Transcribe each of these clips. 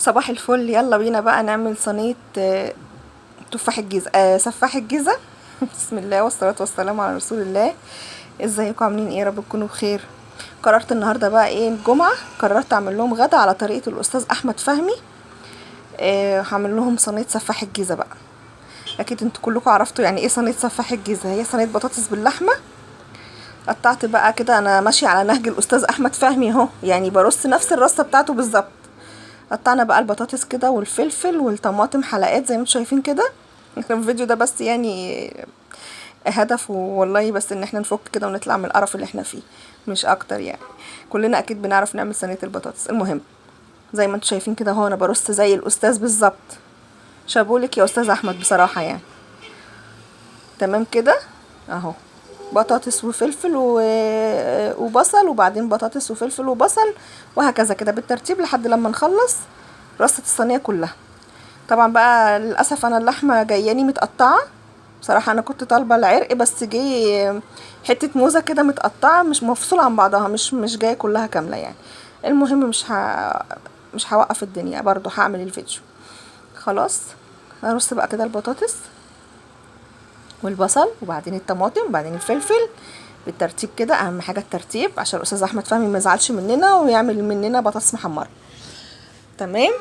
صباح الفل. يلا بينا بقى نعمل صينية تفاح الجيزة، سفاح الجيزة. بسم الله والصلاة والسلام على رسول الله. ازيكم عاملين ايه؟ يا رب تكونوا بخير. قررت النهارده بقى ايه، الجمعة قررت اعمل لهم غدا على طريقة الاستاذ احمد فهمي. هعمل لهم صينية سفاح الجيزة بقى. اكيد انتوا كلكم عرفتوا يعني ايه صينية سفاح الجيزة، هي صينية بطاطس باللحمة. قطعت بقى كده، انا ماشية على نهج الاستاذ احمد فهمي اهو، يعني برص نفس الرصة بتاعته بالظبط. قطعنا بقى البطاطس كده والفلفل والطماطم حلقات زي ما انتم شايفين كده. الفيديو ده بس يعني هدفه والله بس ان احنا نفك كده ونطلع من القرف اللي احنا فيه، مش اكتر يعني. كلنا اكيد بنعرف نعمل صينية البطاطس. المهم زي ما انتم شايفين كده اهو، انا برص زي الاستاذ بالظبط. شابولك يا استاذ احمد بصراحة يعني. تمام كده اهو، بطاطس وفلفل وبصل، وبعدين بطاطس وفلفل وبصل، وهكذا كده بالترتيب لحد لما نخلص رصة الصينية كلها. طبعا بقى للأسف أنا اللحمة جاياني متقطعة، بصراحة أنا كنت طالبة العرق بس جه حتة موزة كده متقطعة مش مفصولة عن بعضها، مش جاية كلها كاملة يعني. المهم مش هوقف الدنيا، برضو هعمل الفيديو. خلاص هرص بقى كده البطاطس والبصل وبعدين الطماطم وبعدين الفلفل بالترتيب كده. اهم حاجة الترتيب عشان الاستاذ احمد فهمي ما يزعلش مننا ويعمل مننا بطاطس محمرة. تمام،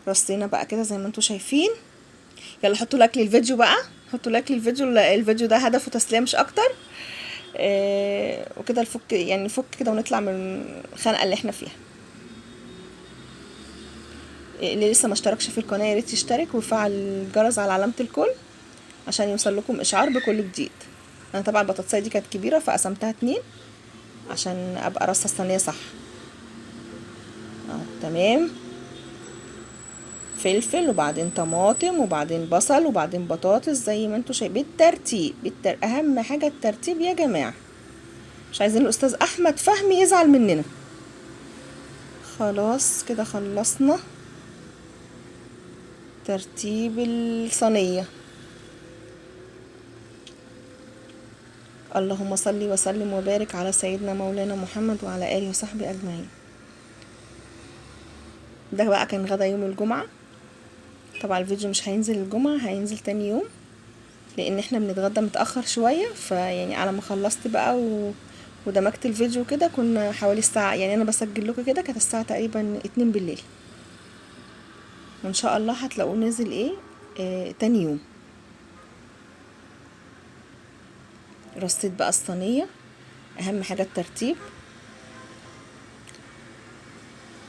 رصينا بقى كده زي ما انتم شايفين. يلا حطوا like للفيديو بقى، حطوا like للفيديو، الفيديو ده هدفه تسلية مش اكتر. وكده نفك يعني، نفك كده ونطلع من الخنقه اللي احنا فيها. اللي لسه ما اشتركش في القناة يا ريت يشترك ويفعل الجرس على علامة الكل عشان يوصل لكم اشعار بكل جديد. انا طبعا البطاطسايه دي كانت كبيرة فقسمتها 2 عشان ابقى رصه الصينية صح. تمام، فلفل وبعدين طماطم وبعدين بصل وبعدين بطاطس زي ما انتوا شايفين بالترتيب. اهم حاجة الترتيب يا جماعة، مش عايزين الاستاذ احمد فهمي يزعل مننا. خلاص كده خلصنا ترتيب الصينية. اللهم صل وسلم وبارك على سيدنا مولانا محمد وعلى آله وصحبه أجمعين. ده بقى كان غدا يوم الجمعة. طبعا الفيديو مش هينزل الجمعة، هينزل تاني يوم لأن احنا بنتغدى متأخر شوية. فيعني على ما خلصت بقى ودمجت الفيديو كده كنا حوالي الساعة، يعني أنا بسجل لكم كده كانت الساعة تقريبا 2 بالليل. وإن شاء الله هتلاقوه نازل إيه تاني يوم. رصيت بقى الصينية، أهم حاجة الترتيب.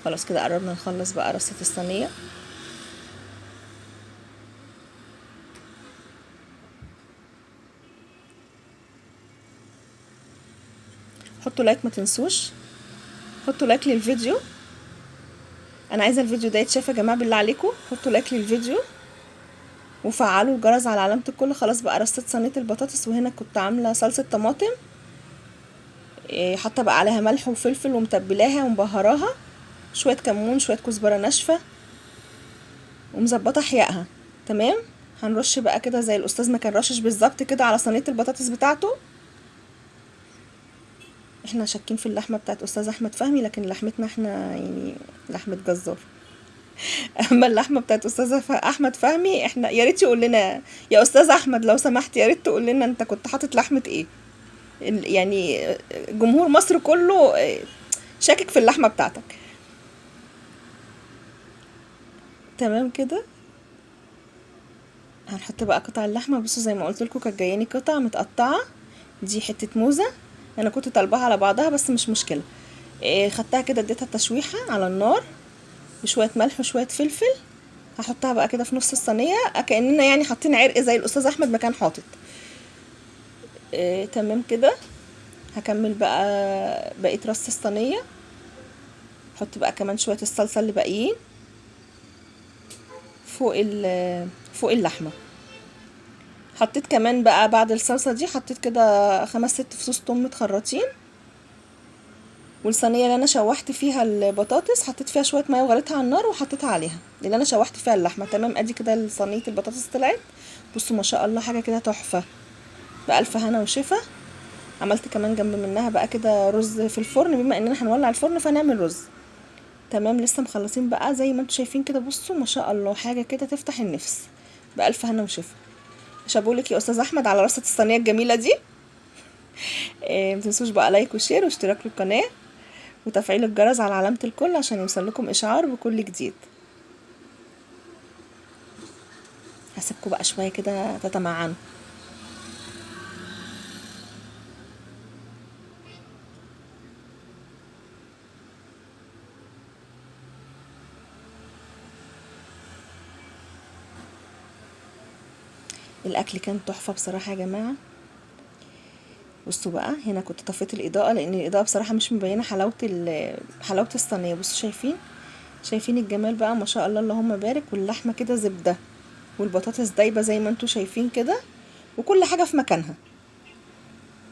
خلاص كده قربنا نخلص بقى رصة الصينية. حطوا like ما تنسوش، حطوا like للفيديو، انا عايزه الفيديو ده يتشاف يا جماعة بالله عليكم. حطوا like للفيديو وفعلوا الجرس على علامة الكل. خلاص بقى رصيت صينية البطاطس، وهنا كنت عامله صلصه طماطم، حاطه بقى عليها ملح وفلفل ومتبلاها ومبهراها، شوية كمون شوية كزبره ناشفة، ومظبطه حيائها. تمام، هنرش بقى كده زي الاستاذ ما كان رشش بالظبط كده على صينية البطاطس بتاعته. احنا شاكين في اللحمة بتاعت استاذ احمد فهمي، لكن لحمتنا احنا يعني لحمه جزار. اما اللحمة بتاعت استاذ احمد فهمي احنا يا ريت يقول لنا يا استاذ احمد لو سمحت، يا ريت تقول لنا انت كنت حاطط لحمه ايه. يعني جمهور مصر كله شاكك في اللحمة بتاعتك. تمام كده هنحط بقى قطع اللحمة. بصوا زي ما قلت لكم كانت جاياني قطع متقطعه، دي حتة موزة انا كنت طالباها على بعضها بس مش مشكلة. خدتها كده اديتها تشويحه على النار بشوية ملح وشوية فلفل. هحطها بقى كده في نص الصينية كاننا يعني حاطين عرق زي الاستاذ احمد ما كان حاطط. تمام كده هكمل بقى بقية رص الصينية. احط بقى كمان شوية الصلصه اللي باقيين فوق اللحمة. حطيت كمان بقى بعد الصلصه دي حطيت كده 5 6 فصوص توم متخرطين. والصينيه اللي انا شوحت فيها البطاطس حطيت فيها شوية مية وغليتها على النار وحطيتها عليها اللي انا شوحت فيها اللحمة. تمام، ادي كده صينية البطاطس طلعت. بصوا ما شاء الله حاجة كده تحفة، بألف هنا وشفا. عملت كمان جنب منها بقى كده رز في الفرن، بما اننا هنولع الفرن فنعمل رز. تمام. لسه مخلصين بقى زي ما انتم شايفين كده، بصوا ما شاء الله حاجة كده تفتح النفس، بالف هنا وشفا. شابولك يا استاذ احمد على رصه الصينية الجميلة دي. ما تنسوش بقى like و share واشتراك للقناة وتفعيل الجرس على علامة الكل عشان يوصل لكم اشعار بكل جديد. هسيبكم بقى شوية كده تتمعنوا. الاكل كان تحفة بصراحة يا جماعة. بصوا بقى هنا كنت طفيت الاضاءة لان الاضاءة بصراحة مش مبينة حلاوة الصينية. بصوا شايفين الجمال بقى ما شاء الله اللهم بارك. واللحمة كده زبدة والبطاطس دايبه زي ما انتوا شايفين كده، وكل حاجة في مكانها،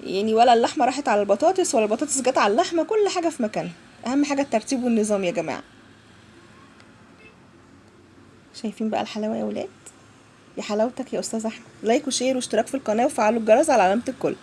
يعني ولا اللحمة راحت على البطاطس ولا البطاطس جت على اللحمة، كل حاجة في مكانها. اهم حاجة الترتيب والنظام يا جماعة. شايفين بقى الحلاوة يا ولاد؟ يا حلاوتك يا استاذ احمد. like و share واشتراك في القناة وفعلوا الجرس على علامة الكل.